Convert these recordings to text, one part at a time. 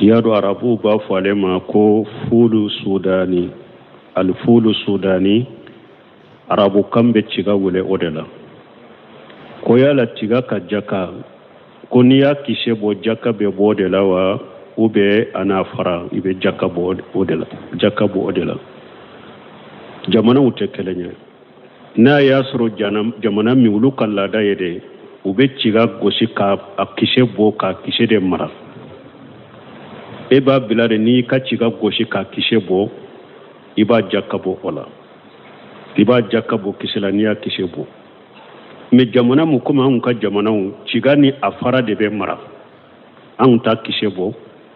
I y'a dɔn arabuw b'a fɔ ale ma ko fulu sudani, alifulu sudani. Arabukan bɛ tiga wele o de la ko yala tiga ka jaka, ko n'i y'a kisɛ bɔ jaka bɛ bɔ o de la wa, ou bien a n'a fara i bɛ jaka bɔ o de la, jaka bɔ o de la. Jamanaw tɛ kelen ye. N'a y'a sɔrɔ jamana min olu ka laada ye de, u bɛ tiga gosi ka a kisɛ bɔ k'a kisɛ de mara. E b'a bila de, n'i ka tiga gosi k'a kisɛ bɔ, i b'a jaka bɔ o la, i b'a jaka bɔ kisɛ la n'i y'a kisɛ bɔ. Mais jamana mun komi anw ka jamanaw, tiga ni a fara de bɛ mara, anw t'a kisɛ bɔ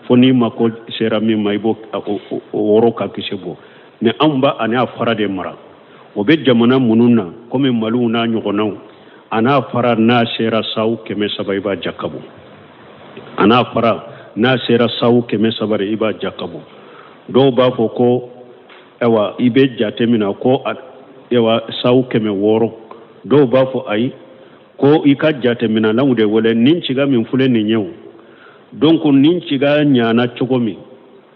fo n'i mako sera min ma, i b'o wɔrɔ ka kisɛ bɔ. Mais anw b'a ani a fara de mara. O bɛ jamana minnu na komi Maliw n'a ɲɔgɔnnaw, a n'a fara n'a sera saw 300, i b'a jaka bɔ. A n'a fara n'a sera saw 300 de, i b'a jaka bɔ. Dɔw b'a fɔ ko ayiwa, i bɛ jate min na ko ayiwa saw 600. Dɔw b'a fɔ ayi, ko i ka jateminɛlanw de wele nin tiga min filɛ nin ye o. Donc nin tiga ɲana cogo min,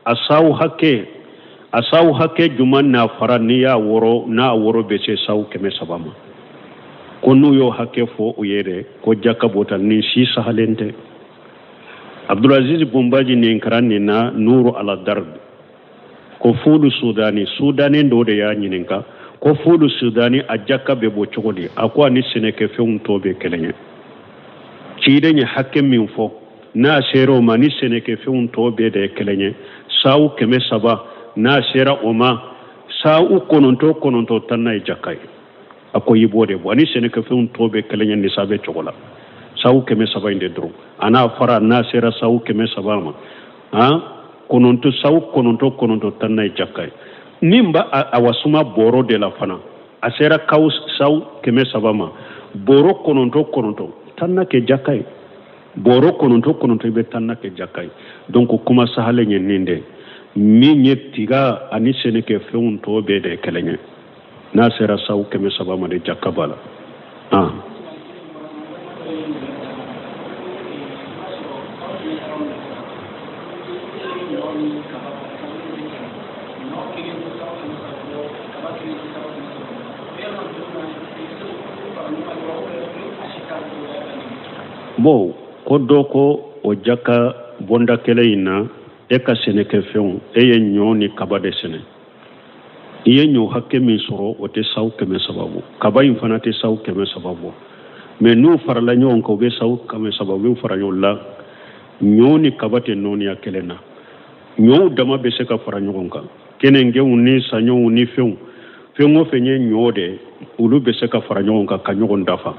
a saw hakɛ, a saw hakɛ juman n'a fara, n'i y'a wɔrɔ, n'a wɔrɔ bɛ se saw 300 ma, ko n'u y'o hakɛ fɔ u ye dɛ, ko jaka bɔ ta. Nin si sahalen tɛ. Abdulaziz Bun Bazi nin kɛra nin na Nuru ala Darbi, ko fulu sudani, sudani dɔ de y'a ɲininka ko fulu sudani a jaka bɛ bɔ cogo di? A ko a ni sɛnɛkɛfɛnw tɔ bɛ kelen ye. Ciden ye hakɛ min fɔ, n'a sera o ma, ni sɛnɛkɛfɛnw tɔ bɛɛ de ye kelen ye. Saw 300 n'a sera o ma, saw kɔnɔntɔn kɔnɔntɔn tan na ye jaka ye. A ko i b'o de bɔ, ani sɛnɛkɛfɛnw tɔ bɛɛ kelen ye nisabu cogo la. Saw 300 in de dɔrɔn, a n'a fara n'a sera saw 300 ma, han kɔnɔntɔn, saw kɔnɔntɔn kɔnɔntɔn tan na ye jaka ye. Min b'a a wasuma bɔrɔ de la fana, a sera kaw saw 300 ma, bɔrɔ kɔnɔntɔn kɔnɔntɔn tan na kɛ jaka ye. Bɔrɔ kɔnɔntɔn kɔnɔntɔn i bɛ tan na kɛ jaka ye. Donc kuma sahalen ye nin de min ye, tiga ani sɛnɛkɛfɛnw tɔ bɛɛ de ye kelen ye. N'a sera saw 300 ma de, jaka b'a la. Ah. Bon, ko dɔ ko o jaka bonda kelen in na, e ka sɛnɛkɛfɛnw, e ye ɲɔ ni kaba de sɛnɛ, i ye ɲɔ hakɛ min sɔrɔ, o tɛ saw 300 bɔ, kaba in fana tɛ saw 300 bɔ, mais n'u farala ɲɔgɔn kan, u bɛ saw 300, u bɛ fara ɲɔgɔn la. Ɲɔ ni kaba tɛ nɔɔniya kelen na. Ɲɔw dama bɛ se ka fara ɲɔgɔn kan, kenengew ni saɲɔw ni fɛnw, fɛn o fɛn ye ɲɔ de, olu bɛ se ka fara ɲɔgɔn kan ka ɲɔgɔn dafa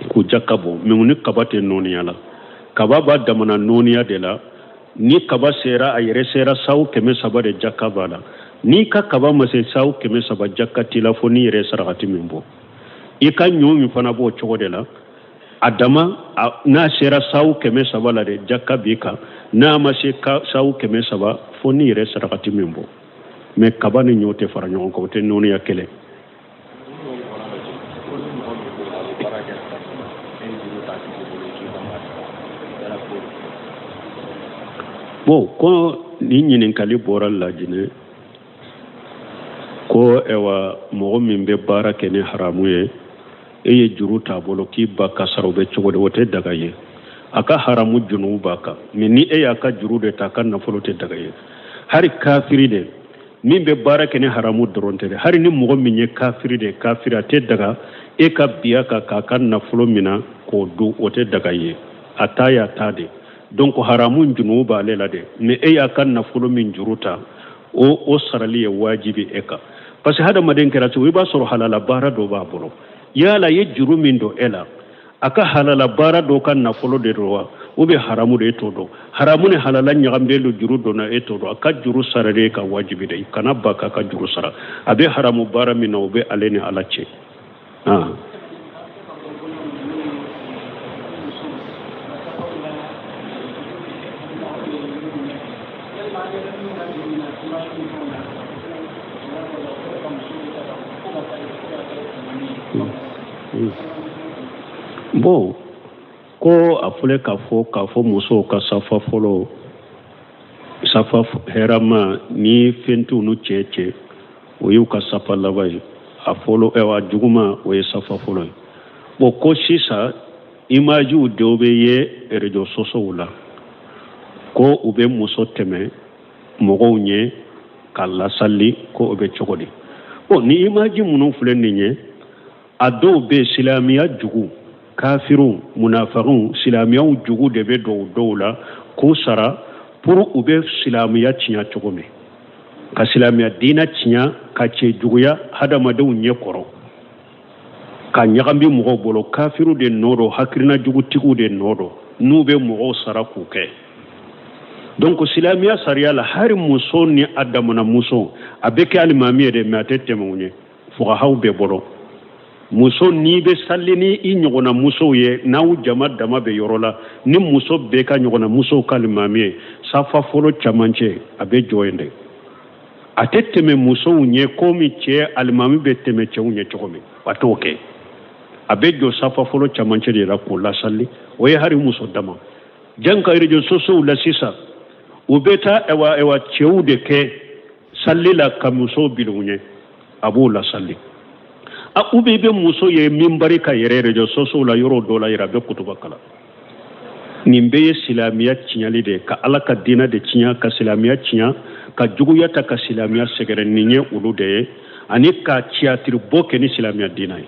k'u jaka bɔ. Mais u ni kaba tɛ nɔɔniya la. Kaba b'a damana nɔɔniya de la. Ni kaba sera, a yɛrɛ sera saw 300 de, jaka b'a la. N'i ka kaba ma se saw 300, jaka t'i la fo n'i yɛrɛ sarakati min bɔ. I ka ɲɔ min fana b'o cogo de la, a dama n'a sera saw 300 la de, jaka b'i kan. N'a ma se saw 300, fo n'i yɛrɛ sarakati min bɔ. Mais kaba ni ɲɔ tɛ fara ɲɔgɔn kan, o tɛ nɔɔniya kelen. Bon, ko nin ɲininkali bɔra Lajinɛ, ko ɛwa mɔgɔ min bɛ baara kɛ ni haramu ye, e ye juru t'a bolo k'i ba ka sara, o bɛ cogo di? O tɛ daga ye, a ka haramu junubu b'a kan. Mais ni e y'a ka juru de ta, a ka nafolo tɛ daga ye. Hari kafiri de min bɛ baara kɛ ni haramu dɔrɔn tɛ dɛ, hari ni mɔgɔ min ye kafiri de, kafiri a tɛ daga e ka bin a kan k'a ka nafolo mina k'o dun, o tɛ daga ye. A ta y'a ta de. Donc haramu junubu b'ale la dɛ, mais e y'a ka nafolo min juru ta, o sarali ye wajibi e kan. Parce que hadamaden kɛra cogo, i b'a sɔrɔ halala baara dɔ b'a bolo. Yala ye juru min don e la, a ka halala baara dɔ ka nafolo de don wa, ou bien haramu de? E t'o dɔn. Haramu ni halala ɲagaminen don, juru donna, e t'o dɔn. A ka juru sarali e ka wajibi de, kana ba k'a ka juru sara. A bɛ haramu baara min na, o bɛ ale ni Ala cɛ. Ah. Bon, ko a filɛ k'a fɔ musow ka safa fɔlɔ. Safa hɛrɛma ni fɛn t'u ni cɛ cɛ, o y'u ka safa laban ye. A fɔlɔ, a juguman, o ye safa fɔlɔ ye. Bon, ko sisan imajiw dɔw bɛ ye réseaux sociaux la ko u bɛ muso tɛmɛ mɔgɔw ɲɛ ka lasali, ko o bɛ cogo di? Bon, ni imaji minnu filɛ nin ye, a dɔw bɛ silamɛya jugu, kafiriw, munafagiw, silamɛyaw jugu de bɛ don dɔw la k'u sara pour u bɛ silamɛya tiɲɛ cogo min, ka silamɛya diinɛ tiɲɛ, ka cɛ juguya hadamadenw ɲɛ kɔrɔ, ka ɲagami mɔgɔw bolo. Kafiriw de nɔ don, hakilina jugutigiw de nɔ don, n'u bɛ mɔgɔw sara k'u kɛ. Donc silamɛya sariya la, hali muso ni a damana muso, a bɛ kɛ alimami ye dɛ, mais a tɛ tɛmɛ u ɲɛ. Fuqahaw bɛɛ bolo, muso n'i bɛ sali ni i ɲɔgɔnna musow ye, n'aw jama dama bɛ yɔrɔ la, ni muso bɛɛ ka ɲɔgɔnna musow ka alimami ye, safa fɔlɔ camancɛ, a bɛ jɔ yen dɛ. A tɛ tɛmɛ musow ɲɛ komi cɛ alimami bɛ tɛmɛ cɛw ɲɛ cogo min, a t'o kɛ. A bɛ jɔ safa fɔlɔ camancɛ de la k'o lasali. O ye hali muso dama jan ka réseaux sociaux la sisan, u bɛ taa ɛwa ɛwa cɛw de kɛ sali la ka musow bila u ɲɛ, a b'o lasali. A u bɛ i bɛ muso ye minbari ka yɛrɛ réseaux sociaux la yɔrɔ dɔ la yɛrɛ, a bɛ kutuba kalan. Nin bɛɛ ye silamɛya tiɲɛli de ye, ka Ala ka diinɛ de tiɲɛ, ka silamɛya tiɲɛ, ka juguya ta ka silamɛya sɛgɛrɛ. Nin ye olu de ye, ani ka tiyatiri bɔ kɛ ni silamɛya diinɛ ye,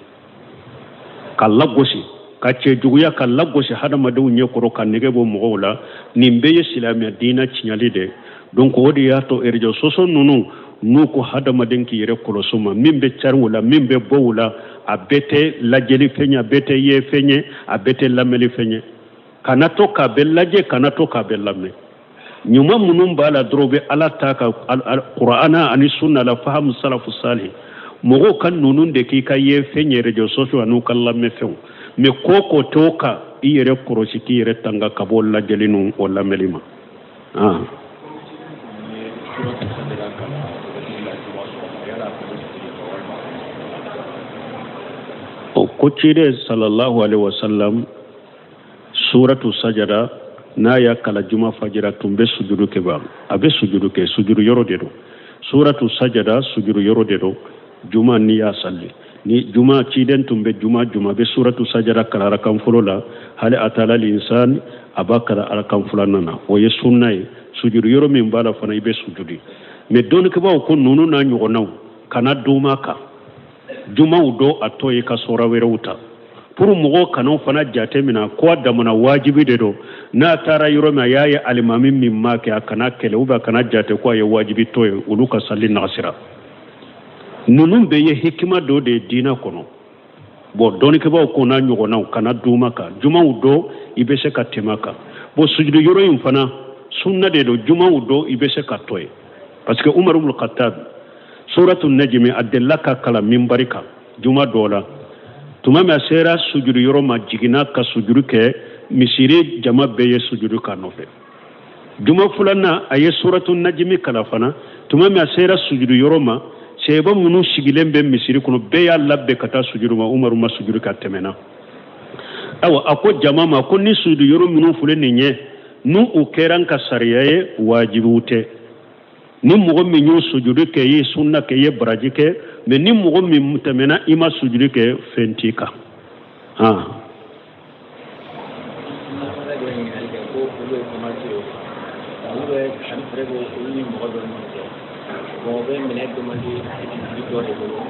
ka lagosi, ka cɛ juguya, ka lagosi hadamadenw ɲɛ kɔrɔ, ka nege bɔ mɔgɔw la. Nin bɛɛ ye silamɛya diinɛ tiɲɛli de. Donc o de y'a to réseaux sociaux ninnu, n'u ko hadamaden k'i yɛrɛ kɔlɔsi ma, min bɛ cari o la, min bɛ bɔ o la, a bɛɛ tɛ lajɛli fɛn ye, a bɛɛ tɛ ye fɛn ye, a bɛɛ tɛ lamɛnli fɛn ye. Kana to k'a bɛɛ lajɛ, kana to k'a bɛɛ lamɛn. Ɲuman minnu b'a la dɔrɔn, bɛ Ala ta ka Kurana ani sunna la fahamu salafu salih mɔgɔw ka ninnu de k'i ka ye fɛn ye réseaux sociaux an'u ka lamɛnfɛnw. Mais ko ko t'o kan, i yɛrɛ kɔlɔsi k'i yɛrɛ tanga ka bɔ lajɛli ninnu, o lamɛnli ma. Ah. O ko ciden sallallahu alaihi wasallam, suratu sajada, n'a y'a kala juma fajira, tun bɛ sujudu kɛ ba, a bɛ sujudu kɛ, sujudu yɔrɔ de don. Suratu sajada, sujudu yɔrɔ de don. Juma n'i y'a sali ni juma, ciden tun bɛ juma juma bɛ suratu sajada kala arakan fɔlɔ la, hali atala l'insan a b'a kala arakan filanan na. O ye sunna ye. Sujudu yɔrɔ min b'a la fana, i bɛ sujudi. Mais dɔnnikɛbaaw ko ninnu n'a ɲɔgɔnnaw kana duma kan jumaw dɔ, a tɔ ye ka sɔra wɛrɛw ta pour mɔgɔw kana fana jate minɛ ko a damana wajibi de don. N'a taara yɔrɔ min, a y'a ye alimami min m'a kɛ, a kana kɛlɛ ou bien a kana jate ko a ye wajibi tɔ ye, olu ka sali nagasira. Ninnu bɛɛ ye hikima dɔ de ye diinɛ kɔnɔ. Bon, dɔnnikɛbaaw ko n'a ɲɔgɔnnaw kana duma kan jumaw dɔ, i bɛ se ka tɛmɛ kan. Bon, sujudu yɔrɔ in fana sunna de don. Jumaw dɔ, i bɛ se ka tɔ ye, parce que Umar ibn Khattab, suratu najmi, a delila ka kalan minbari kan juma dɔ la. Tuma min a sera sujudu yɔrɔ ma, jiginna ka sujudu kɛ, misiri jama bɛɛ ye sujudu k'a nɔfɛ. Juma filanan, a ye suratu najimi kalan fana. Tuma min a sera sujudu yɔrɔ ma, sɛba minnu sigilen bɛ misiri kɔnɔ bɛɛ y'a labɛn ka taa sujudu ma, Umaru ma sujudu ka tɛmɛna. Ayiwa, a ko jama ma ko ni sujudu yɔrɔ minnu filɛ nin ye, n'u u kɛra n ka sariya ye, wajibiw tɛ. Ni mɔgɔ min y'o sujudu kɛ, i ye sunna kɛ, i ye baraji kɛ. Mais ni mɔgɔ min tɛmɛna, i ma sujudu kɛ, fɛn t'i kan. Han. Bon, u bɛ minɛ demande bitigi dɔ de bolo,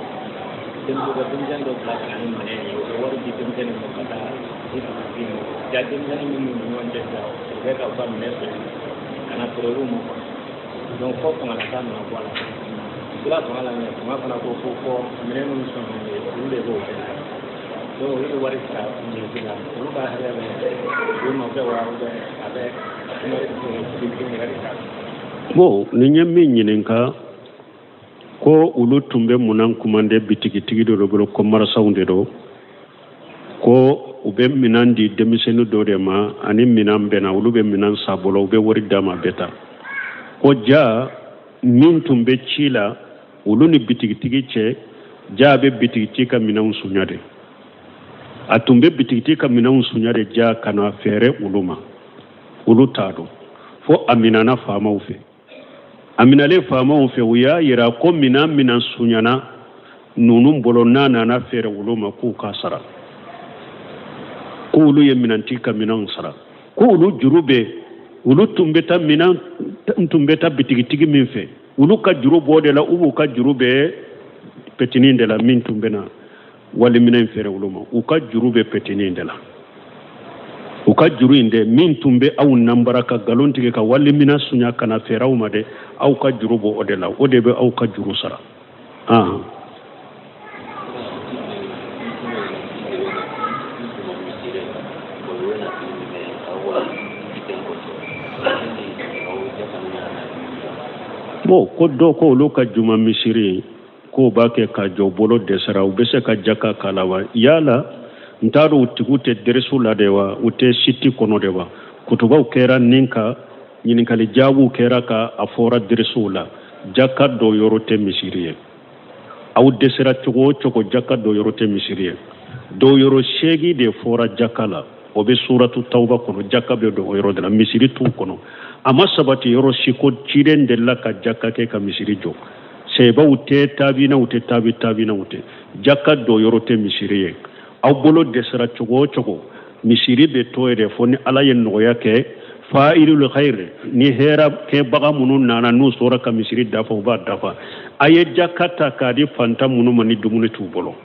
denmisɛn bɛ denmisɛnnin dɔ bila ka na ni minɛ ye, u bɛ wari di denmisɛnnin ma ka taa di dugutigi ma. Ja denmisɛnnin minnu ni ɲɔgɔn cɛ sisan, u bɛ ka u ka minɛ feere ka na feere olu ma quoi. Donc fo fangalata nana bɔ a la, u sera fanga la, mɛ fanga fana ko ko fɔ minɛ minnu sɔn olu de b'o kɛ. Donc olu bɛ wari sara minɛtigi la, olu ka hakɛ bɛ u nɔfɛ wa, ou bien a bɛ bitigi yɛrɛ de ta? Bon, nin ye min ɲininka ko olu tun bɛ munan kumande bitigitigi dɔ de bolo, commerçantw de don, ko u bɛ minan di denmisɛnnin dɔ de ma, ani minan bɛnna, olu bɛ minan san bolo, u bɛ wari d'a ma, a bɛ taa. Ko ja min tun bɛ ci la olu ni bitigitigi cɛ, ja a bɛ bitigitigi ka minɛnw sunya de, a tun bɛ bitigitigi ka minɛnw sunya de, ja ka na feere olu ma, olu t'a dɔn, fo a minɛna faamaw fɛ. A minalen faamaw fɛ, u y'a yira ko minan minan suɲana ninnu bolo, n'a nana feere olu ma, k'u k'a sara, k'olu ye minantigi ka minanw sara, ko olu juru bɛ olu tun bɛ taa minan tun bɛ taa bitigitigi min fɛ, olu ka juru b'o de la, u b'u ka juru bɛ petinin de la min tun bɛ na wali minɛn feere olu ma, u ka juru bɛ petinin de la, u ka juru in dɛ min tun bɛ aw nanbara ka nkalon tigɛ ka wali minɛn suɲa ka na feere aw ma dɛ, aw ka juru b'o o de la, o de bɛ aw ka juru sara. Bon, ko dɔ ko olu ka juma misiri k'o b'a kɛ ka jɔ, bolo dɛsɛra, u bɛ se ka jaka k'a la wa? Yala n t'a dɔn u tigiw tɛ dɛrɛsiw la de wa, u tɛ siti kɔnɔ de wa? Kutubaw kɛra nin kan, ɲininkali jaabiw kɛra ka a fɔra dɛrɛsiw la, jaka dɔ yɔrɔ tɛ misiri ye. Aw dɛsɛra cogo o cogo, jaka dɔ yɔrɔ tɛ misiri ye. Dɔ yɔrɔ seegin de fɔra jaka la, o bɛ suratu tawba kɔnɔ, jaka bɛ don o yɔrɔ de la, misiri t'u kɔnɔ. A ma sabati yɔrɔ si ko ciden delila ka jaka kɛ ka misiri jɔ. Sebaw tɛ, tabinaw tɛ, tabi tabinaw tɛ. Jaka dɔ yɔrɔ tɛ misiri ye. Aw bolo dɛsɛra cogo o cogo, misiri bɛ to yen de fo ni Ala ye nɔgɔya kɛ. Fa'ilul khair ni hɛrɛ kɛbaga minnu nana, n'u sɔrɔ ka misiri dafa, u b'a dafa. A ye jaka ta k'a di fantan minnu ma ni dumuni t'u bolo,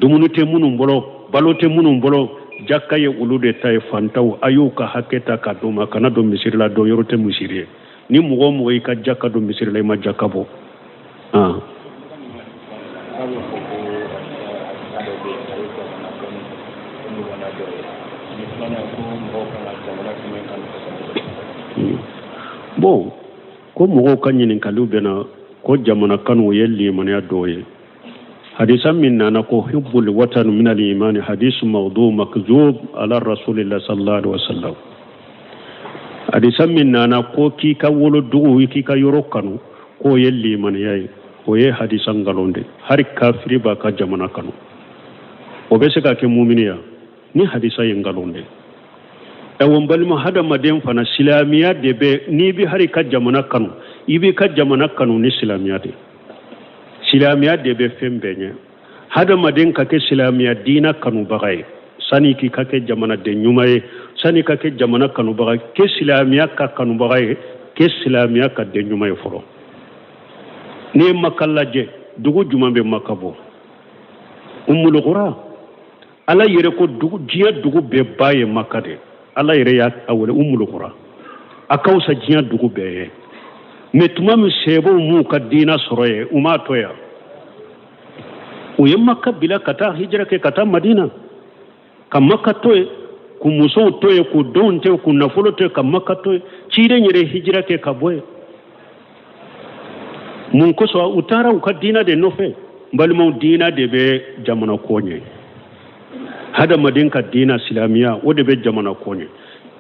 dumuni tɛ minnu bolo, balo tɛ minnu bolo, jaka ye olu de ta ye. Fantanw, a y'u ka hakɛ ta k'a d'u ma, kana don misiri la, dɔ yɔrɔ tɛ misiri ye. Ni mɔgɔ o mɔgɔ y'i ka jaka don misiri la, i ma jaka bɔ. Bon, ko mɔgɔw ka ɲininkaliw bɛ na ko jamana kanu ye limaniya dɔ ye. Hadisa min nana ko hubbul watan min al imani, hadis mawdu makzub ala rasulillah sallallahu alaihi wasallam. Hadisa min nana ko k'i ka wolodugu, k'i ka yɔrɔ kanu, k'o ye limaniya ye, o ye hadisa nkalon de. Hari kafiri b'a ka jamana kanu, o bɛ se ka kɛ mumini ya? Ni hadisa ye nkalon de. Ɛwɔ, n balima hadamaden fana, silamɛya de bɛ n'i bɛ hari ka jamana kanu, i b'i ka jamana kanu ni silamɛya de. Silamɛya de bɛ fɛn bɛɛ ɲɛ. Hadamaden ka kɛ silamɛya diina kanubaga ye sani k'i ka kɛ jamanaden ɲuman ye, sani ka kɛ jamana kanubaga ye, kɛ silamɛya ka kanubaga ye, kɛ silamɛya ka den ɲuman ye fɔlɔ. N'i ye Maka lajɛ, dugu jumɛn bɛ Maka bɔ? Umulukura. Ala yɛrɛ ko dugu, diɲɛ dugu bɛɛ ba ye Maka de. Ala yɛrɛ y'a wele Umulukura, a ka fisa diɲɛ dugu bɛɛ ye. Mais tuma min sɛbɛw m'u ka diina sɔrɔ ye, u m'a to yan, u ye Maka bila ka taa hijira kɛ ka taa Madina, ka Maka to yen, k'u musow to yen, k'u denw to yen, k'u nafolo to yen, ka Maka to yen. Ciden yɛrɛ hijira kɛ ka bɔ yen. Mun kosɔn? U taara u ka diina de nɔfɛ. N balimaw, diina de bɛ jamana ko ɲɛ. Hadamaden ka diina silamɛya, o de bɛ jamana ko ɲɛ.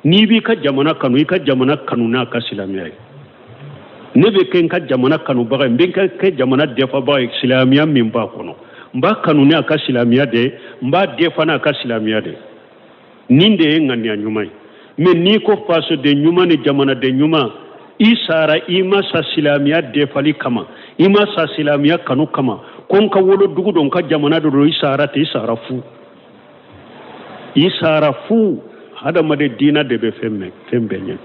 N'i b'i ka jamana kanu, i ka jamana kanu n'a ka silamɛya ye. Ne bɛ kɛ n ka jamana kanubaga ye, n bɛ kɛ jamana dɛfabaga ye silamɛya min b'a kɔnɔ. N b'a kanu n'a ka silamɛya de ye, n b'a dɛfa n'a ka silamɛya de ye. Nin de ye ŋaniya ɲuman ye. Mais n'i ko fasoden ɲuman ni jamanaden ɲuman, i sara, i ma sa silamɛya dɛfali kama, i ma sa silamɛya kanu kama, ko n ka wolodugu don, n ka jamana de don, i sara ten, i sara fu, i sara fu. Hadamaden diina de bɛ fɛn fɛn bɛɛ ɲɛ.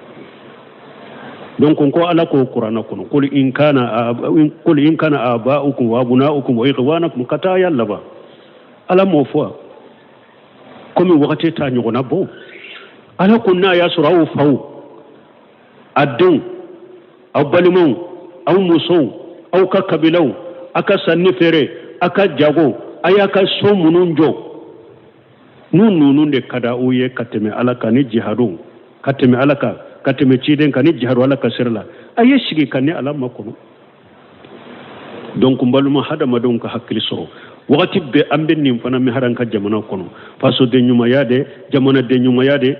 Donc ko Ala ko kuranɛ kɔnɔ, qul in kana aba'ukum wa abna'ukum wa ikhwanakum, ka taa ya laban. Ala m'o fɔ komi wagati t'a ɲɔgɔnna bɔ. Ala ko n'a y'a sɔrɔ aw faw, a denw, aw balimaw, aw musow, aw ka kabilaw, aw ka sanni feere, aw ka jago, a y'a ka so minnu jɔ, n'u ninnu de ka di aw ye ka tɛmɛ Ala kan ni jihadu, ka tɛmɛ Ala kan, ka tɛmɛ ciden kan ni jihadu Ala ka sira la, a ye sigi ka ni Ala makɔnɔ. Donc n balima hadamadenw ka hakili sɔrɔ wagati bɛɛ, an bɛ nin fana min hali an ka jamana kɔnɔ, fasoden ɲumanya de, jamanaden ɲumanya de,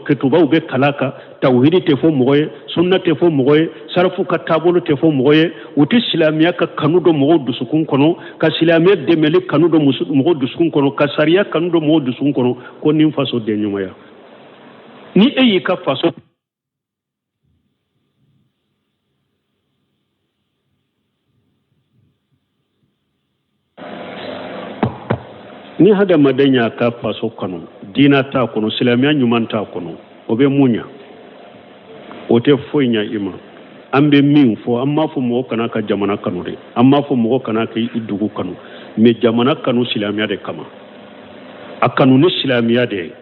ketubaw bɛ kala kan, tawhidi tɛ fɔ mɔgɔ ye, sunna tɛ fɔ mɔgɔ ye, sarafu ka taabolo tɛ fɔ mɔgɔ ye, u tɛ silamɛya ka kanu don mɔgɔw dusukun kɔnɔ, ka silamɛya dɛmɛli kanu don mɔgɔw dusukun kɔnɔ, ka sariya kanu don mɔgɔw dusukun kɔnɔ, ko nin fasoden ɲumanya. Ni e y'i ka faso Ni hadamaden y'a ka faso kanu, diina t'a kɔnɔ, silamɛya ɲuman t'a kɔnɔ, o bɛ mun ɲa? O tɛ foyi ɲa i ma. An bɛ min fɔ, an m'a fɔ mɔgɔ kana ka jamana kanu dɛ, an m'a fɔ mɔgɔ kana k'i dugu kanu, mais jamana kanu silamɛya de kama, a kanu ni silamɛya de ye.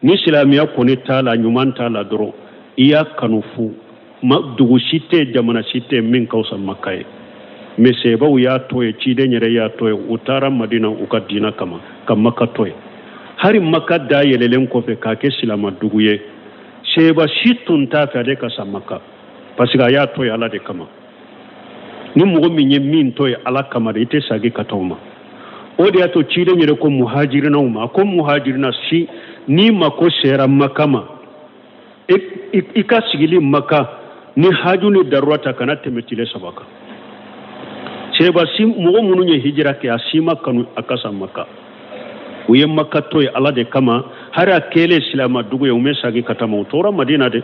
Ni silamɛya kɔni t'a la, ɲuman t'a la dɔrɔn, i y'a kanu fu. Dugu si tɛ, jamana si tɛ min ka fisa Maka ye, mais sebaw y'a to yen, ciden yɛrɛ y'a to yen, u taara Madina u ka diina kama, ka Maka to yen. Hari Maka da yɛlɛlen kɔfɛ k'a kɛ silama dugu ye, seba si tun t'a fɛ ale ka sa Maka, parce que a y'a to yen Ala de kama. Ni mɔgɔ min ye min to yen Ala kama de, i tɛ sagi ka taa o ma. O de y'a to ciden yɛrɛ ko muhajirinaw ma, a ko muhajirina si n'i mako sera Maka ma, i ka sigili Maka ni haju ni darura ta, kana tɛmɛ tile 3 kan. Seba si mɔgɔ minnu ye hijira kɛ, a si ma kanu a ka sa Maka. U ye Maka to yen Ala de kama, hari a kɛlen silama dugu ye, u ma sagi ka taa ma, u tora Madina de.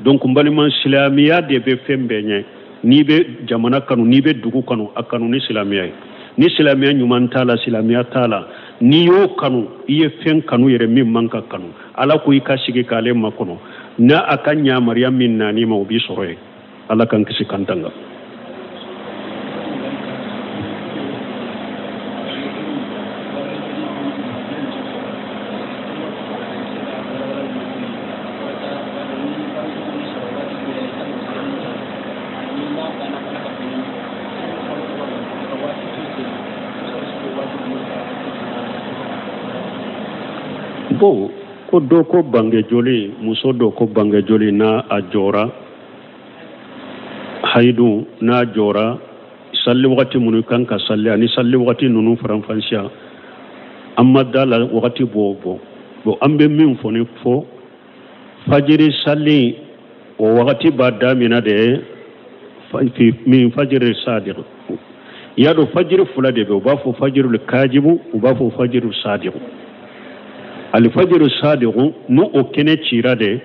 Donc n balima, silamɛya de bɛ fɛn bɛɛ ɲɛ. N'i bɛ jamana kanu, n'i bɛ dugu kanu, a kanu ni silamɛya ye. Ni silamɛya ɲuman t'a la, silamɛya t'a la, n'i y'o kanu, i ye fɛn kanu yɛrɛ min man ka kanu. Ala ko i ka sigi k'ale makɔnɔ, n'a a ka ɲamariya min nan'i ma, o b'i sɔrɔ yen. Ala k'an kisi k'an tanga. Bon, ko dɔ ko bange joli, muso dɔ ko bange joli n'a a jɔra hayidu, n'a jɔra salli wagati minnu kan ka salli ani salli wagati ninnu faranfansiya, an ma da la wagati b'o bɔ. Bon, an bɛ min fɔ ni fɔ fajiri salli, o wagati b'a damina de min fajiri sadiq. I y'a dɔn fajiri fila de bɛ, u b'a fɔ fajiri kajibu, u b'a fɔ fajiri sadiq. Alifajiru sadiqu, ni o kɛnɛ cira de,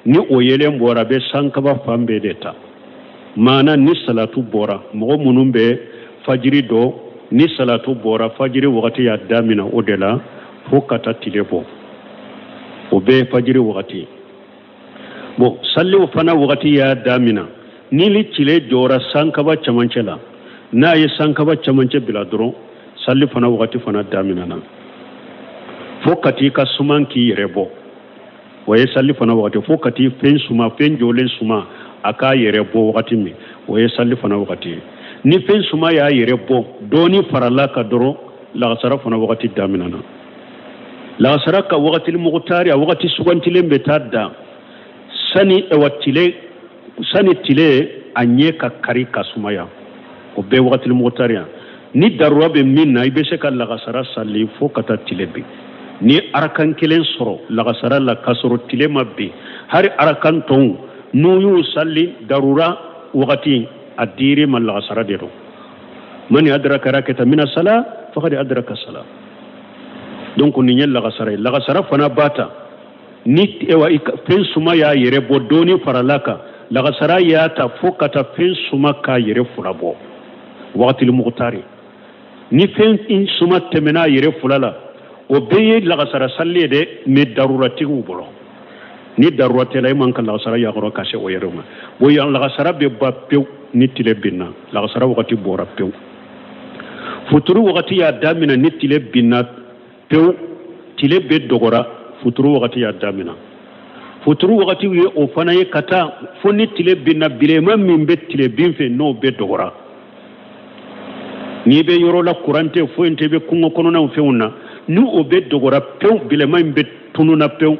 ni o yelen bɔra, a bɛ sankaba fan bɛɛ de ta. Maana ni salatu bɔra, mɔgɔ minnu bɛ fajiri dɔn, ni salatu bɔra, fajiri wagati y'a damina o de la fo ka taa tile bɔ, o bɛɛ fajiri wagati. Bon, salliw fana wagati y'a damina ni ni tile jɔra sankaba cɛmancɛ la. N'a ye sankaba cɛmancɛ bila dɔrɔn, salli fana wagati fana daminɛna fo ka t'i ka suman k'i yɛrɛ bɔ. O ye salli fana wagati, fo ka t'i fɛn suma, fɛn jɔlen suma, a k'a yɛrɛ bɔ wagati min, o ye salli fana wagati ye. Ni fɛn suma y'a yɛrɛ bɔ dɔɔni farala ka dɔrɔn, lagasara fana wagati daminɛna. Lagasara ka wagati mugutari, a wagati sugantilen bɛ taa dan sani ewa tile, sani tile a ɲɛ ka kari ka sumaya, o bɛɛ wagati mugutari yan. Ni darura bɛ min na, i bɛ se ka lagasara sali fo ka taa tile bin. Ni arakan kelen sɔrɔ lagasara la k'a sɔrɔ tile ma bin, hari arakan tɔw n'u y'u sali darura wagati, a dir'i ma lagasara de don. Mani adraka rakata mina sala faqad adraka sala. Donc nin ye lagasara ye. Lagasara fana b'a ta ni ewa fɛn suma y'a yɛrɛ bɔ dɔɔni farala kan, lagasara y'a ta fo ka taa fɛn suma k'a yɛrɛ fila bɔ wagati mugutari. Ni fɛn suma tɛmɛna a yɛrɛ fila la, o bɛɛ ye lagasara salli ye dɛ, mais daruratigiw bolo. Ni darura tɛ la, e man ka lagasara yakɔrɔ ka se o yɛrɛ ma. Bon, yan lagasara bɛ ban pewu ni tile binna, lagasara wagati bɔra pewu. Futuru wagati y'a daminɛ ni tile binna pewu, tile bɛ dɔgɔra, futuru wagati y'a daminɛ. Futuru wagati ye o fana ye ka taa fo ni tile binna, bilenman min bɛ tile bin fɛ, n'o bɛ dɔgɔra. N'i bɛ yɔrɔ la, kuran tɛ, foyi tɛ, i bɛ kungo kɔnɔnaw fɛnw na, ni o bɛ dɔgɔra pewu, bilenman in bɛ tununna pewu,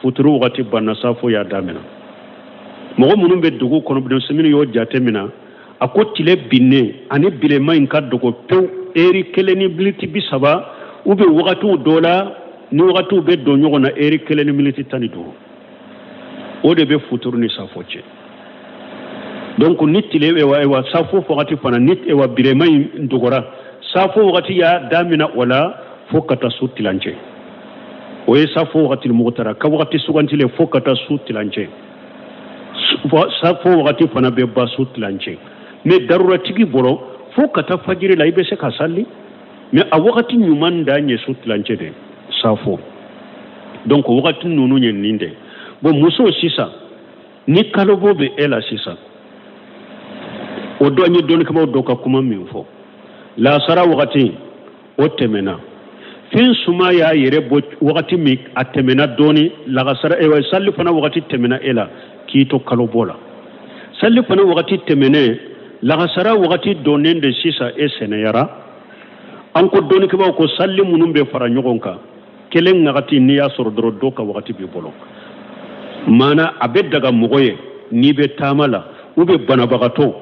futuru wagati banna, safo y'a daminɛ. Mɔgɔ minnu bɛ dugu kɔnɔ, denmisɛnnin y'o jate minɛ, a ko tile binnen ani bilenman in ka dɔgɔ pewu, eri 1 ni miniti 30, u bɛ wagatiw dɔ la, ni wagatiw bɛ don ɲɔgɔn na, eri 1 ni miniti 15, o de bɛ futuru ni safo cɛ. Donc ni tile ewa ewa safo wagati fana ni ewa bilenman in dɔgɔra, safo wagati y'a daminɛ o la fo ka taa su tilancɛ. O ye safo wagati mugutara ka wagati sugantilen fo ka taa su tilancɛ. Safo wagati fana bɛ ban su tilancɛ. Mais daruratigi bolo, fo ka taa fajiri la, i bɛ se ka sali. Mais a wagati ɲuman dan ye su tilancɛ de saafo. Donc wagati ninnu ye nin de. Bon, muso sisan, ni kalobɔ bɛ e la sisan, o dɔ an ye dɔnnikɛbaaw dɔ ka kuma min fɔ, laasara wagati o tɛmɛna, fɛn suma y'a yɛrɛ bɔ wagati min, a tɛmɛna dɔɔni, lagasara ewa sali fana wagati tɛmɛna e la k'i to kalobɔ la. Sali fana wagati tɛmɛnen, lagasara wagati donnen de sisan, e sɛnɛyara. An ko dɔnnikɛbaaw ko sali minnu bɛ fara ɲɔgɔn kan, kelen wagati n'i y'a sɔrɔ dɔrɔn, dɔ ka wagati b'i bolo. Maana a bɛ daga mɔgɔ ye n'i bɛ taama la, u bɛ banabagatɔ,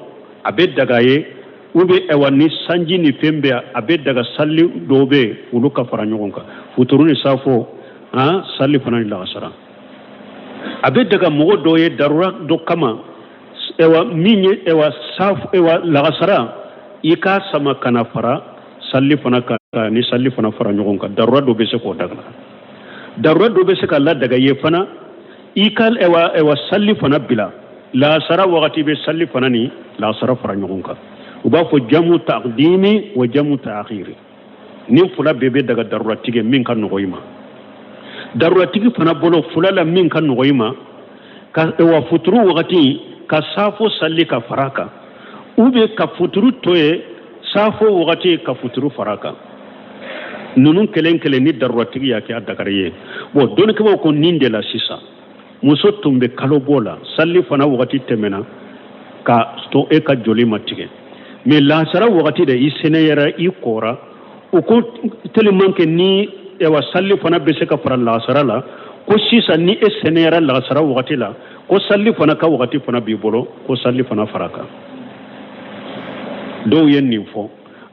a bɛ daga ye, u bɛ ɛwa ni sanji ni fɛn bɛ, a bɛ daga sali dɔw bɛ yen, olu ka fara ɲɔgɔn kan, futuru ni safo, han, sali fana ni lagasara. A bɛ daga mɔgɔ dɔw ye darura dɔ kama, ɛwa min ye ɛwa safo, ɛwa lagasara, i k'a sama ka na fara sali fana kan, ni sali fana fara ɲɔgɔn kan. Darura dɔ bɛ se k'o daga, darura dɔ bɛ se ka ladaga ye fana, i ka ɛwa sali fana bila laasara wagati bɛ sali fana ni laasara fara ɲɔgɔn kan. U b'a fɔ jamu taqdimi wa jamu ta'khiri. Ni fila bɛɛ bɛ daga daruratigi, min ka nɔgɔ i ma, daruratigi fana bolo fila la, min ka nɔgɔ i ma, ka ɛwa futuru wagati ka safo sali ka fara kan, ou bien ka futuru to yen, safo wagati ka futuru fara kan. Ninnu kelen kelen ni daruratigi y'a kɛ, a dagara ye. Bon, dɔnnikɛbaaw ko nin de la sisan, muso tun bɛ kalo bɔ la, sali fana wagati tɛmɛna ka to e ka joli ma tigɛ, mais lansara wagati de i sɛnɛyara, i kɔra. U ko tellement que ni ɛwa sali fana bɛ se ka fara lansara la, ko sisan ni e sɛnɛyara lansara wagati la, ko sali fana ka wagati fana b'i bolo, ko sali fana fara kan. Dɔw ye nin fɔ.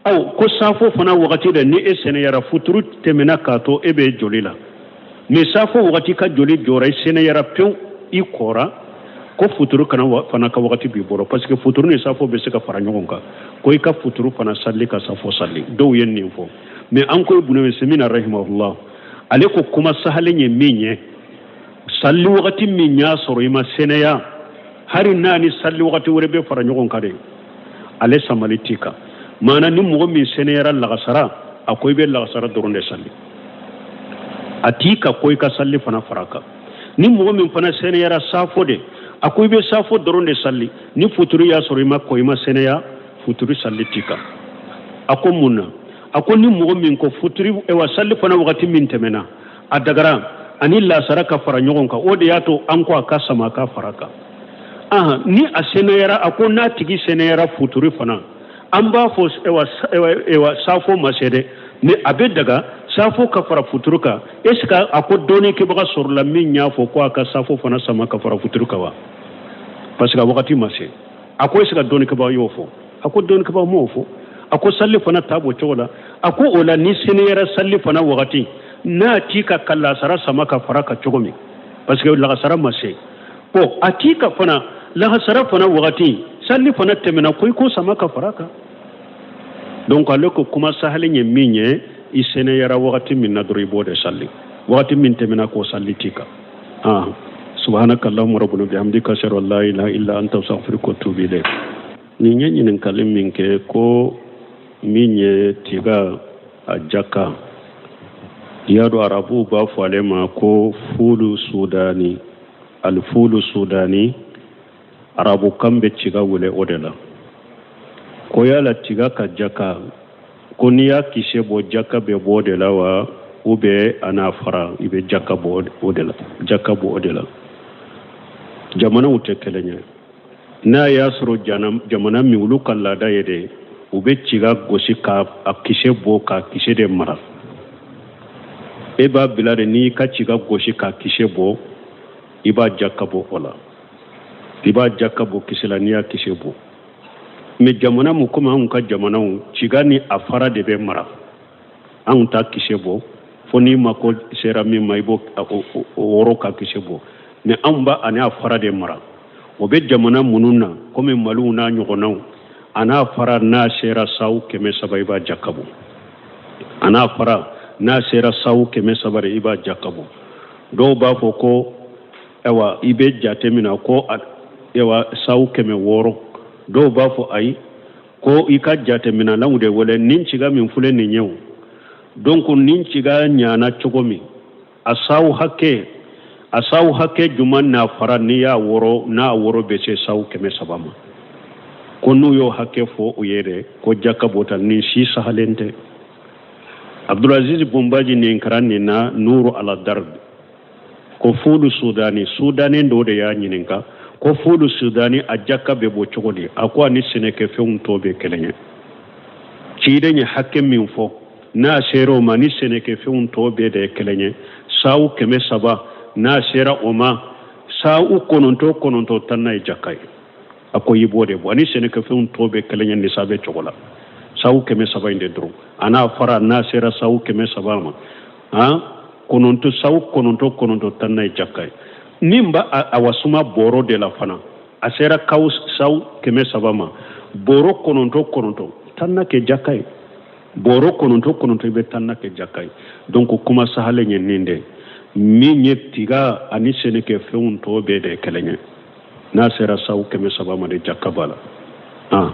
Aw ko safo fana wagati de ni e sɛnɛyara, futuru tɛmɛna k'a to e bɛ joli la, mais safo wagati ka joli jɔra, i sɛnɛyara pewu, i kɔra, ko futuru kana fana ka wagati b'i bolo, parce que futuru ni safo bɛ se ka fara ɲɔgɔn kan, ko i ka futuru fana sali ka safo sali. Dɔw ye nin fɔ. Mais an ko Ibnu Usemina rahimahullah, ale ko kuma sahalen ye min ye, sali wagati min y'a sɔrɔ i ma sɛnɛya, hari n'a ni sali wagati wɛrɛ bɛ fara ɲɔgɔn kan de, ale samali t'i kan. Maana ni mɔgɔ min sɛnɛyara lagasara, a ko i bɛ lagasara dɔrɔn de sali, a t'i ka ko i ka sali fana fara kan. Ni mɔgɔ min fana sɛnɛyara safo de, a ko i bɛ safo dɔrɔn de sali. Ni futuru y'a sɔrɔ i ma kɔ, i ma sɛnɛya, futuru sali t'i kan. A ko mun na? A ko ni mɔgɔ min ko futuru ewa sali fana wagati min tɛmɛna, a dagara ani lasara ka fara ɲɔgɔn kan, o de y'a to an ko a ka sama ka fara kan. Ahan, ni a sɛnɛyara, a ko n'a tigi sɛnɛyara futuru fana, an b'a fɔ ewa safo ma se dɛ, ni a bɛ daga safo ka fara futuru kan. Est ce que a ko dɔnni kɛbaga sɔrɔla min y'a fɔ ko a ka safo fana sama ka fara futuru kan wa? Parce que a wagati ma se. A ko est ce que dɔnni kɛbaga y'o fɔ? A ko dɔnni kɛbaga m'o fɔ. A ko sali fana ta b'o cogo la. A ko o la, ni sɛnɛyara sali fana wagati, n'a t'i ka ka lasara sama ka fara ka cogo min, parce que lagasara ma se. Bon, a t'i ka fana lagasara fana wagati, sali fana tɛmɛna, ko i ko sama ka fara kan. Donc ale ko kuma sahalen ye min ye, i sɛnɛyara wagati min na dɔrɔn, i b'o de sali. Wagati min tɛmɛna, k'o sali t'i kan. Ah, subhanaka allahumma rabbana bihamdika, ashhadu an la ilaha illa anta, astaghfiruka wa atubu ilayk. Nin ye ɲininkali min kɛ, ko min ye tiga a jaka, i y'a dɔn arabuw b'a fɔ ale ma ko fulu sudani, alifulu sudani, arabukan bɛ tiga wele o de la. Ko yala tiga ka jaka, ko n'i y'a kisɛ bɔ, jaka bɛ bɔ o de la wa, ou bien a n'a fara i bɛ jaka bɔ o de la? Jaka bɔ o de la, jamanaw tɛ kelen ye. N'a y'a sɔrɔ jamana min olu ka laada ye de, u bɛ tiga gosi ka a kisɛ bɔ k'a kisɛ de mara, e b'a bila de, n'i ka tiga gosi k'a kisɛ bɔ, i b'a jaka bɔ o la, i b'a jaka bɔ kisɛ la n'i y'a kisɛ bɔ. Mais jamana mun komi anw ka jamanaw, tiga ni a fara de bɛ mara, anw ta kisɛ bɔ fo n'i mako sera min ma, i b'o wɔrɔ ka kisɛ bɔ. Mais anw b'a ani a fara de mara. O bɛ jamana minnu na komi Maliw n'a ɲɔgɔnnaw, a n'a fara n'a sera saw 300, i b'a jaka bɔ. A n'a fara n'a sera saw 300 de, i b'a jaka bɔ. Dɔw b'a fɔ ko ayiwa, i bɛ jate minɛ ko ayiwa saw 600. Dɔw b'a fɔ ayi, ko i ka jateminɛlanw de wele, nin tiga min filɛ nin ye o. Donc ni tiga ɲana cogo min, a saw hakɛ, a saw hakɛ juman n'a fara, n'i y'a wɔrɔ, n'a wɔrɔ bɛ se saw 300 ma, ko n'u y'o hakɛ fɔ u ye dɛ, ko jaka b'o ta. Nin si sahalen tɛ. Abdulaziz Bunbaji nin karan nin na Nuru ala Darbi, ko fulu sudani, sudani dɔ de y'a ɲininka ko fulu sudani a jaka bɛ bɔ cogo di? A ko a ni sɛnɛkɛfɛnw tɔ bɛ kelen ye. Ciden ye hakɛ min fɔ, n'a sera o ma, ni sɛnɛkɛfɛnw tɔ bɛɛ de ye kelen ye. Saw 300, n'a sera o ma, saw 9 9 tanna ye jaka ye. A ko i b'o de bɔ, ani sɛnɛkɛfɛnw tɔ bɛɛ kelen ye nisabe cogo la. Saw 300 in de dɔrɔn, a n'a fara, n'a sera saw 300 ma, han, 9, saw 9 9 tanna ye jaka ye. Min b'a a wasuma bɔrɔ de la fana, a sera kaw saw 300 ma, bɔrɔ 9 9 tanna kɛ jaka ye. Bɔrɔ 9 9 i bɛ tanna kɛ jaka ye. Donc kuma sahalen ye nin de min ye, tiga ani sɛnɛkɛfɛnw tɔ bɛɛ de ye kelen ye. N'a sera saw 300 ma de, jaka b'a la. Ah.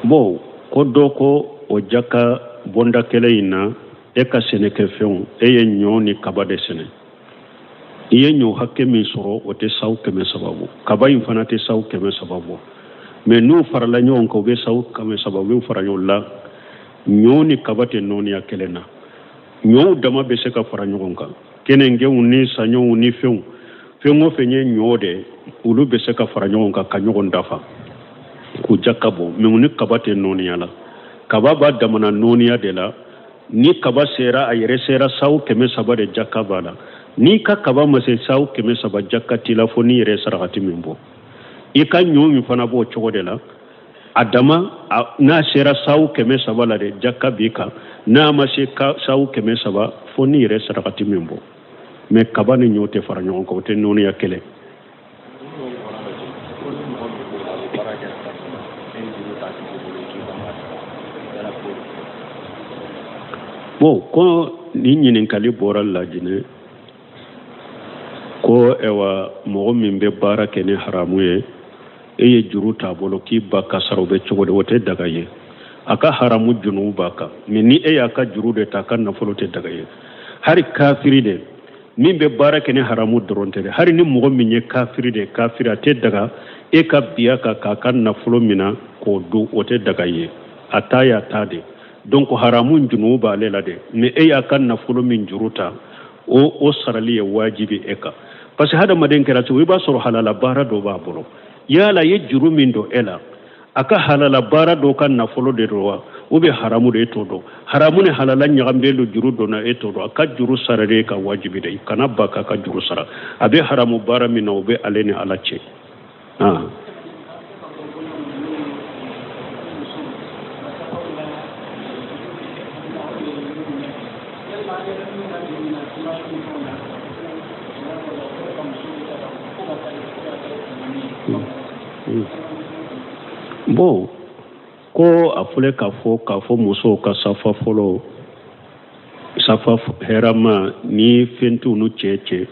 Bon, ko dɔ ko o jaka bonda kelen in na, e ka sɛnɛkɛfɛnw, e ye ɲɔ ni kaba de sɛnɛ, i ye ɲɔ hakɛ min sɔrɔ, o tɛ saw 300 bɔ, kaba in fana tɛ saw 300 bɔ, mais n'u farala ɲɔgɔn kan, u bɛ saw 300, u bɛ fara ɲɔgɔn la. Ɲɔ ni kaba tɛ nɔɔniya kelen na. Ɲɔw dama bɛ se ka fara ɲɔgɔn kan, kenengew ni saɲɔw ni fɛnw, fɛn o fɛn ye ɲɔ de, olu bɛ se ka fara ɲɔgɔn kan ka ɲɔgɔn dafa k'u jaka bɔ. Mais u ni kaba tɛ nɔɔniya la. Kaba b'a damana nɔɔniya de la. Ni kaba sera, a yɛrɛ sera saw 300 de, jaka b'a la. N'i ka kaba ma se saw 300, jaka t'i la, fo n'i yɛrɛ sarakati min bɔ. I ka ɲɔ min fana b'o cogo de la, a dama n'a sera saw 300 la de, jaka b'i kan. N'a ma se saw 300, fo n'i yɛrɛ sarakati min bɔ. Mais kaba ni ɲɔ tɛ fara ɲɔgɔn kan, o tɛ nɔɔniya kelen. Bon, ko nin ɲininkali bɔra Lajinɛ, ko ɛwa mɔgɔ min bɛ baara kɛ ni haramu ye, e ye juru t'a bolo k'i ba ka sara, o bɛ cogo di? O tɛ daga ye. A ka haramu junubu b'a kan. Mais ni e y'a ka juru de ta, a ka nafolo tɛ daga ye. Hari kafiri de min bɛ baara kɛ ni haramu dɔrɔn tɛ dɛ, hari ni mɔgɔ min ye kafiri de, kafiri, a tɛ daga e ka biya kan k'a ka nafolo mina k'o dun, o tɛ daga ye. A ta y'a ta de. Donc haramu junubu b'ale la dɛ, mais e y'a ka nafolo min juru ta, o sarali ye wajibi e kan. Parce que hadamaden kɛra cogo, i b'a sɔrɔ halala baara dɔ b'a bolo. Yala ye juru min don e la, a ka halala baara dɔ ka nafolo de don wa, ou bien haramu de? E t'o dɔn. Haramu ni halala ɲagaminen don, juru donna, e t'o dɔn. A ka juru sarali e ka wajibi de, kana ba k'a ka juru sara. A bɛ haramu baara min na, o bɛ ale ni Ala cɛ. Ah. Bon, ko a filɛ k'a fɔ musow ka safa fɔlɔ, safa hɛrɛma ni fɛn t'u n'u cɛ cɛ,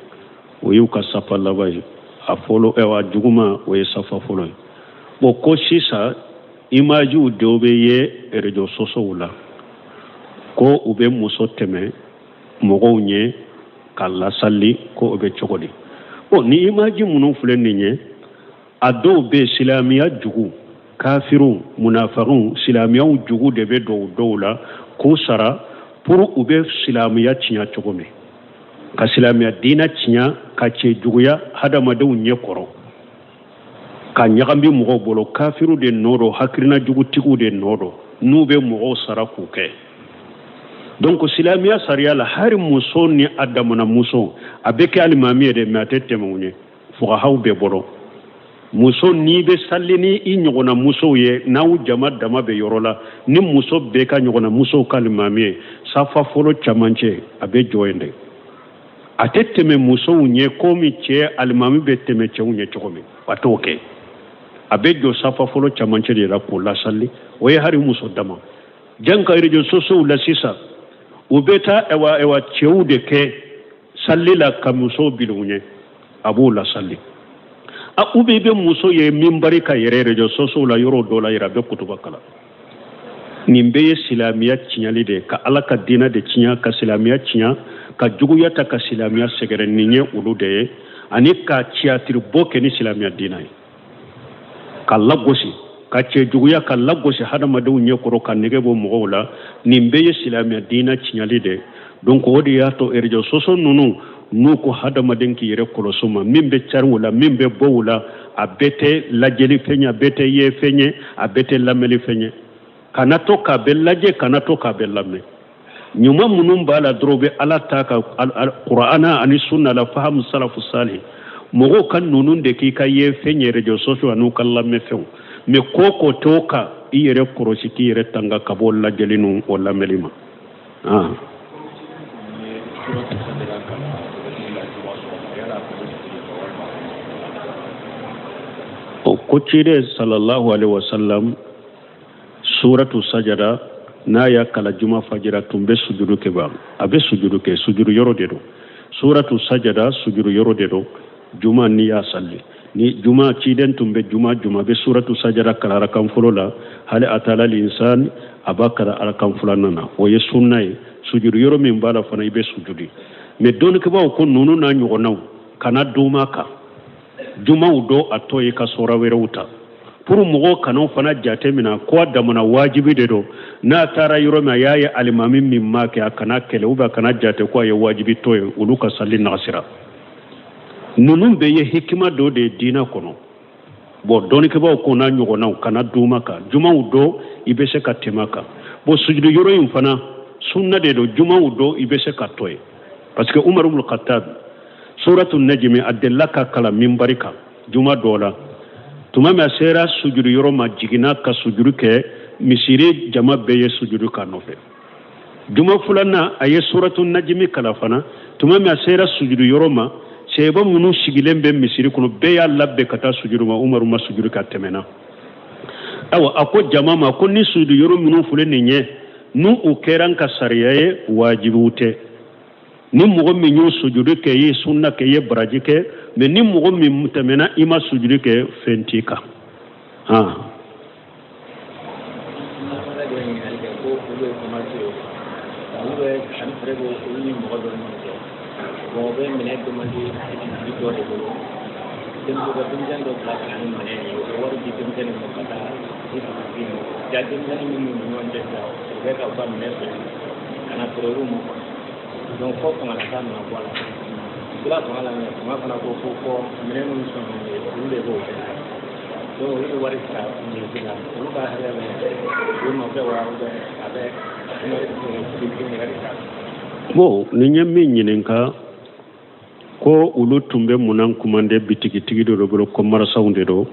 o y'u ka safa laban ye. A fɔlɔ, a juguma, o ye safa fɔlɔ ye. Bon, ko sisan imagew dɔw bɛ ye réseaux sociaux la, ko u bɛ muso tɛmɛ mɔgɔw ɲɛ ka lasali, ko o bɛ cogo di? Bon, ni image minnu filɛ nin ye, a dɔw bɛ silamɛya jugu, kafiriw, munafagiw, silamɛyaw jugu de bɛ don dɔw la k'u sara pour u bɛ silamɛya tiɲɛ cogo min, ka silamɛya diinɛ tiɲɛ, ka cɛ juguya hadamadenw ɲɛ kɔrɔ, ka ɲagami mɔgɔw bolo. Kafiriw de nɔ don, hakilina jugutigiw de nɔ don, n'u bɛ mɔgɔw sara k'u kɛ. Donc silamɛya sariya la, hali muso ni a damana muso, a bɛ kɛ alimami ye dɛ, mais a tɛ tɛmɛ u ɲɛ fugahaw bɛɛ bolo. Muso n'i bɛ sali ni i ɲɔgɔnna musow ye, n'aw jama dama bɛ yɔrɔ la, ni muso bɛɛ ka ɲɔgɔnna musow ka alimami ye, safa fɔlɔ camancɛ, a bɛ jɔ yen dɛ. A tɛ tɛmɛ musow ɲɛ komi cɛ alimami bɛ tɛmɛ cɛw ɲɛ cogo min, a t'o kɛ. A bɛ jɔ safa fɔlɔ camancɛ de la k'o lasali. O ye hali muso dama. Janka réseaux sociaux la sisan, u bɛ taa ɛwa ɛwa cɛw de kɛ salli la ka musow bila u ɲɛ, a b'o lasali. A ou bien i bɛ muso ye minbari kan yɛrɛ réseaux sociaux la yɔrɔ dɔ la yɛrɛ, a bɛ kutuba kalan. Nin bɛɛ ye silamɛya tiɲɛli de ye, ka Ala ka diinɛ de tiɲɛ, ka silamɛya tiɲɛ, ka juguya ta ka silamɛya sɛgɛrɛ. Nin ye olu de ye, ani ka tiyatiri bɔ kɛ ni silamɛya diinɛ ye, ka lagosi, ka cɛjuguya ka lagosi hadamadenw ɲɛkɔrɔ, ka nege bɔ mɔgɔw la. Nin bɛɛ ye silamɛya diinɛ tiɲɛli de ye. Donc o de y'a to réseaux sociaux ninnu n'u ko hadamaden k'i yɛrɛ kɔlɔsi ma, min bɛ cari o la, min bɛ bɔ o la, a bɛɛ tɛ lajɛli fɛn ye, a bɛɛ tɛ ye fɛn ye, a bɛɛ tɛ lamɛnni fɛn ye. Kana to k'a bɛɛ lajɛ, kana to k'a bɛɛ lamɛn. Ɲuman minnu b'a la dɔrɔn, bɛ Ala ta ka Kurana ani sunna la fahamu salafu salih, mɔgɔw ka ninnu de k'i ka ye fɛn ye réseaux sociaux an'u ka lamɛnfɛnw. Mais ko ko t'o kan, i yɛrɛ kɔlɔsi k'i yɛrɛ tanga ka bɔ lajɛli ninnu o lamɛnli ma. O ko ciden sallallahu alaihi wasallam suratu sajada n'a y'a kala juma fajira tun bɛ sujudu kɛ ba, a bɛ sujudu kɛ, sujudu yɔrɔ de don. Suratu sajada sujudu yɔrɔ de don juma n'i y'a sali. Ni juma ciden tun bɛ juma juma bɛ suratu sajada kala arakan fɔlɔ la, hali atala l'insan a b'a kala arakan filanan na, o ye sunna ye. Sujudu yɔrɔ min b'a la fana, i bɛ sujudi. Mais dɔnnikɛbaaw ko ninnu n'a ɲɔgɔnnaw kana duma kan jumaw dɔ a tɔ ye ka sɔra wɛrɛw ta pour mɔgɔw kana fana jate minɛ ko a damana wajibi de don. N'a taara yɔrɔ min a y'a ye alimami min m'a kɛ, a kana kɛlɛ ou bien a kana jate ko a ye wajibi tɔ ye, olu ka sali nagasira. Ninnu bɛɛ ye hikima dɔ de ye diinɛ kɔnɔ. Bon, dɔnnikɛbaaw ko n'a ɲɔgɔnnaw kana duma kan jumaw dɔ i bɛ se ka tɛmɛ kan. Bon, sujudu yɔrɔ in fana sunna de don, jumaw dɔ i bɛ se ka tɔ ye, parce que Umar ibn Khattab suratu najmi a delila ka kalan minbari kan juma dɔ la. Tuma min a sera sujudu yɔrɔ ma, jiginna ka sujudu kɛ, misiri jama bɛɛ ye sujudu k'a nɔfɛ. Juma filanan a ye suratu najmi kalan fana. Tuma min a sera sujudu yɔrɔ ma, sɛba minnu sigilen bɛ misiri kɔnɔ bɛɛ y'a labɛn ka taa sujudu ma, Umaru ma sujudu ka tɛmɛna. Awa, a ko jama ma ko ni sujudu yɔrɔ minnu filɛ nin ye, n'u u kɛra n ka sariya ye, wajibiw tɛ. Ni mɔgɔ min y'o sujudu kɛ, i ye sunna kɛ, i ye baraji kɛ. Mais ni mɔgɔ min tɛmɛna i ma sujudu kɛ, fɛn t'i kan. Bon, bɛ minɛ demande bitigi dɔ de bolo, denmuso ka denmisɛnnin dɔ bila ka na ni minɛ ye, u bɛ wari di denmisɛnnin ma ka taa di bitigi ma. Ja denmisɛnnin minnu ni ɲɔgɔn cɛ sisan, u bɛ ka u ka minɛ feere ka na feere olu ma quoi. Donc fɔ fanga la taa nana bɔ a la, u sera fanga la, mɛ fanga fana ko ko fɔ minɛ minnu sɔn olu de b'o kɛ. Donc olu bɛ wari sara minɛti la, olu ka hakɛ bɛ u nɔfɛ wa, ou bien a bɛ bitigi yɛrɛ de ta. Bon, nin ye min ɲininka ko olu tun bɛ munan kumande bitigitigi dɔ de bolo, commerçantw de don,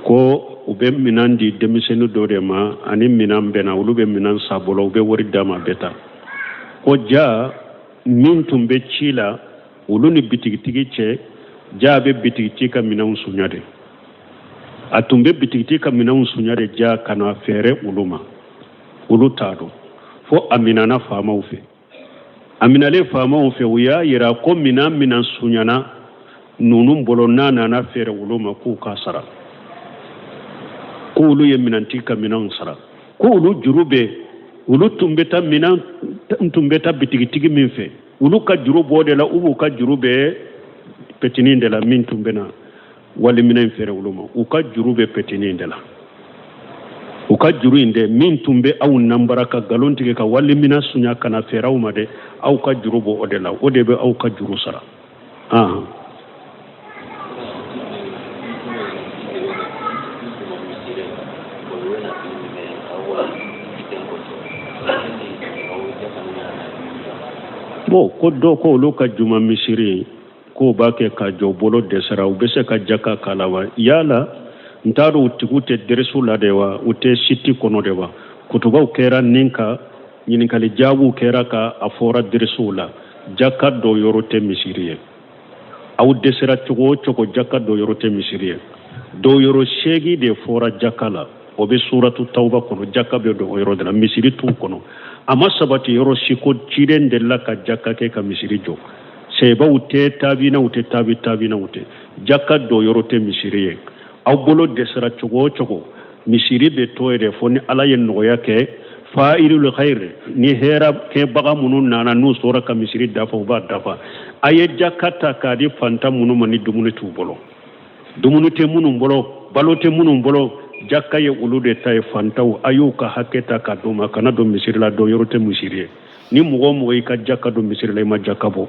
ko u bɛ minan di denmisɛnnin dɔ de ma, ani minan bɛnna, olu bɛ minan san bolo, u bɛ wari d'a ma, a bɛ taa. Ko ja min tun bɛ ci la olu ni bitigitigi cɛ, ja a bɛ bitigitigi ka minɛnw sunya de, a tun bɛ bitigitigi ka minɛnw sunya de ja ka na feere olu ma, olu t'a dɔn. Fo a minana faamaw fɛ, a minalen faamaw fɛ, u y'a yira ko minan sunyana ninnu bolo, n'a nana feere olu ma, k'u k'a sara, k'olu ye minɛntigi ka minɛnw sara, k'olu juru bɛ olu tun bɛ taa minan tun bɛ taa bitigitigi min fɛ, olu ka juru b'o de la, u b'u ka juru bɛ petinin de la min tun bɛ na wali minɛn feere olu ma, u ka juru bɛ petinin de la, u ka juru in dɛ min tun bɛ aw nanbara ka nkalon tigɛ ka wali minɛn sunya ka na feere aw ma dɛ, aw ka juru b'o o de la, o de bɛ aw ka juru sara. Bon, ko dɔw ko olu ka juma misiri k'o b'a kɛ ka jɔ, bolo dɛsɛra, u bɛ se ka jaka k'a la wa? Yala n t'a dɔn u tigiw tɛ dɛrɛsiw la de wa, u tɛ siti kɔnɔ de wa? Kutubaw kɛra nin kan, ɲininkali jaabiw kɛra ka a fɔra dɛrɛsiw la, jaka dɔ yɔrɔ tɛ misiri ye. Aw dɛsɛra cogo o cogo, jaka dɔ yɔrɔ tɛ misiri ye. Dɔw yɔrɔ 8 de fɔra jaka la. O bɛ suratu tawba kɔnɔ, jaka bɛ don o yɔrɔ de la. Misiri t'u kɔnɔ. A ma sabati yɔrɔ si ko ciden delila ka jaka kɛ ka misiri jɔ. Sebaw tɛ, tabinaw tɛ, tabi tabinaw tɛ. Jaka don yɔrɔ tɛ misiri ye. Aw bolo dɛsɛra cogo o cogo, misiri bɛ to yen fo ni Ala ye nɔgɔya kɛ. Fa'ilul khair ni hɛra kɛbaga minnu nana, n'u sɔrɔ ka misiri dafa, u b'a dafa. A ye jaka ta k'a di fantan minnu ma ni dumuni t'u bolo, dumuni tɛ minnu bolo, balo tɛ minnu bolo, jaka ye olu de ta ye. Fantaw, a y'u ka hakɛ ta ka d'u ma. Kana don misiri la, don yɔrɔ tɛ misiri ye. Ni mɔgɔ o mɔgɔ y'i ka jaka don misiri la, i ma jaka bɔ.